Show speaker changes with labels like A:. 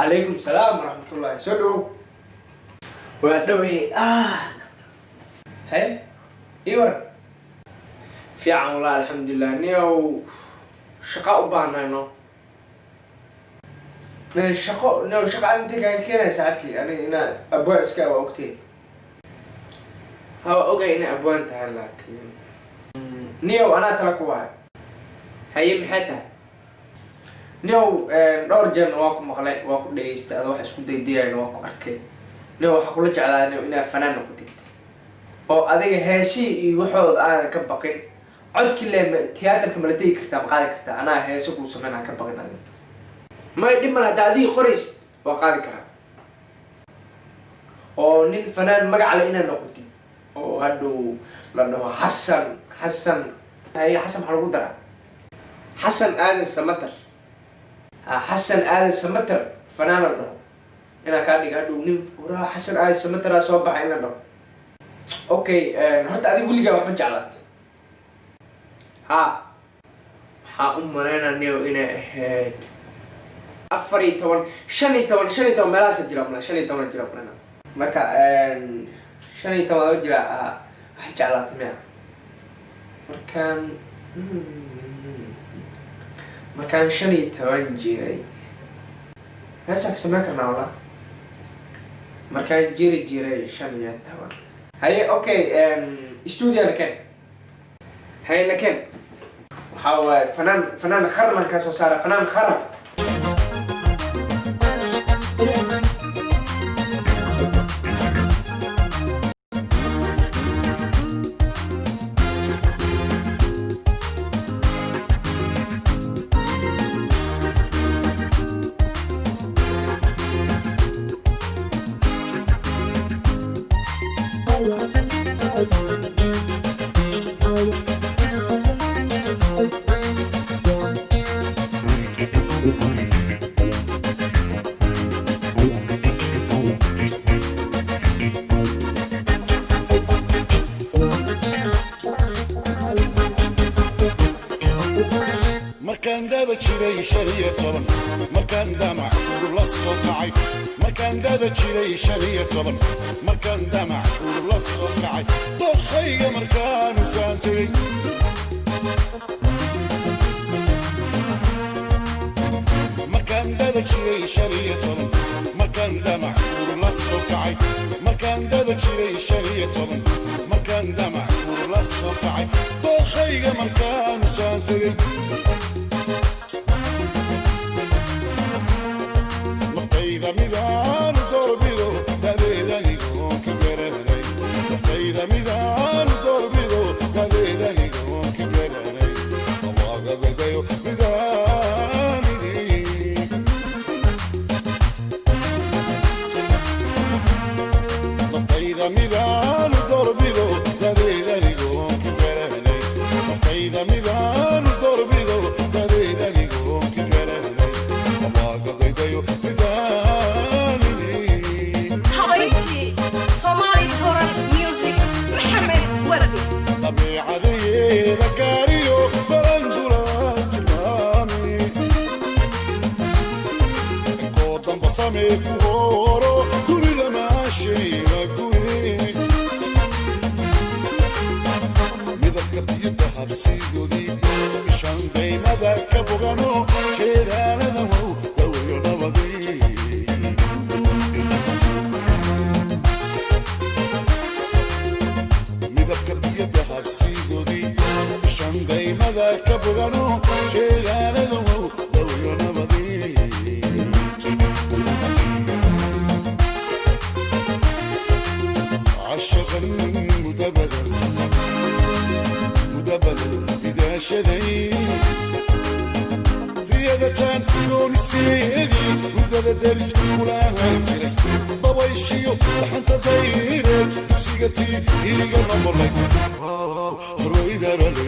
A: Calaykum salaam waraxmatullahi. Soo dhawow.
B: Waa dhowey ah.
A: Haye, ii waran. Fiican wallah, alxamdulilah. Niyow, shaqa u baahnayno. Ne shaqo, niyow, shaqa aan intay kaaga keenaya, saaxiibkii? Aniga inaa abwaan iska waa ogtay. Ha, waa ogay inay abwaan tahay, laakiin niyow, anaa tala ku wahay. Haye, maxay tahay, niyow? Dhowr jeerna waa ku maqlay, waa ku dhageystay, ada wax isku daydayayna waa ku arkay. Niyow, waxaa kula jeclaa, niyow, inaad fanaan noqotid oo adiga heesihii iyo waxooda aadan ka baqin. Codkii le tiyaatarka mala tegi kartaa, ma qaadi kartaa? Anaa heese kuu sameyn, aan ka baqin adiga. May, dhib male. Haddaa adiga qorays, waa qaadi karaa. Oo nin fanaan magac le inaad noqotid oo hadhow la dhaho Xasan, Xasan. Haye, Xasan maxaa lagu daraa? Xasan Aadan Samater. Ha, Xasan Aadan Samater fanaan la dhaho inaan kaa dhiga hadhow, nin waraa Xasan Aadan Samateraa soo baxay in la dhaho. Okay, horta adiga weligaa wax ma jeclaat? Ha, waxaa u malaynaa, niyow, inay ahayd 14, 15, 15 meelahaasa jira mala, 15 jira malena. Marka 15 laba jira wax jeclaatay miya? Markaan 15 jiray heesaan ka sameyn karnaa walaa. Markaan jiri jiray 15. Haye, okay, studio na ken. Haye, na ken. Waxaa waaye fanaan, fanaan qaran kaa soo saara, fanaan qaran.
C: Markaan dada jiray 15, markaan damac ur la soo kacay, markaan dada jiray 15, markaan damac ur la soo kacay, dokhayga markaanu saan tegey. Markaan dada jiray 15, markaan damac ur la soo kacay, markaan dada jiray 15, markaan damac ur la soo kacay, dokhayga markaanu saan tegey, naftayda midaan doorbido dadeedanigoon ka garanay, naftayda midaan doorbido dadeedanigoon ka garanay, awaagagadayo midaanini. Naftayda midaan doorbido dadeedanigoon ka garanay, naftayda midaan doorbido dadeedanigoon ka garanay, awaagagadayo midaanini.
D: Habayntii Somali Toran Music, Maxamed Wardi.
C: Dabeecadeeda gaariyo balandula tilmaami, koo damba samee ku horo dunida maashayna guri, midabka biyo dahabsiigoodii, ishan daymada ka bogano, jeedaalada wow dawayo nabadii. Midabka biyo dahabsiigoodii, ishan daymada ka bogano, jeedaalada wow dawayo nabadii. Cashaqan mudabadan mudabadan idaashaday, riyadataan dooniseedii, hurdada deris fulaan jiray, dabayshiyo dhaxanta dayreed, dugsiga tii iiga noqolay horweydarale.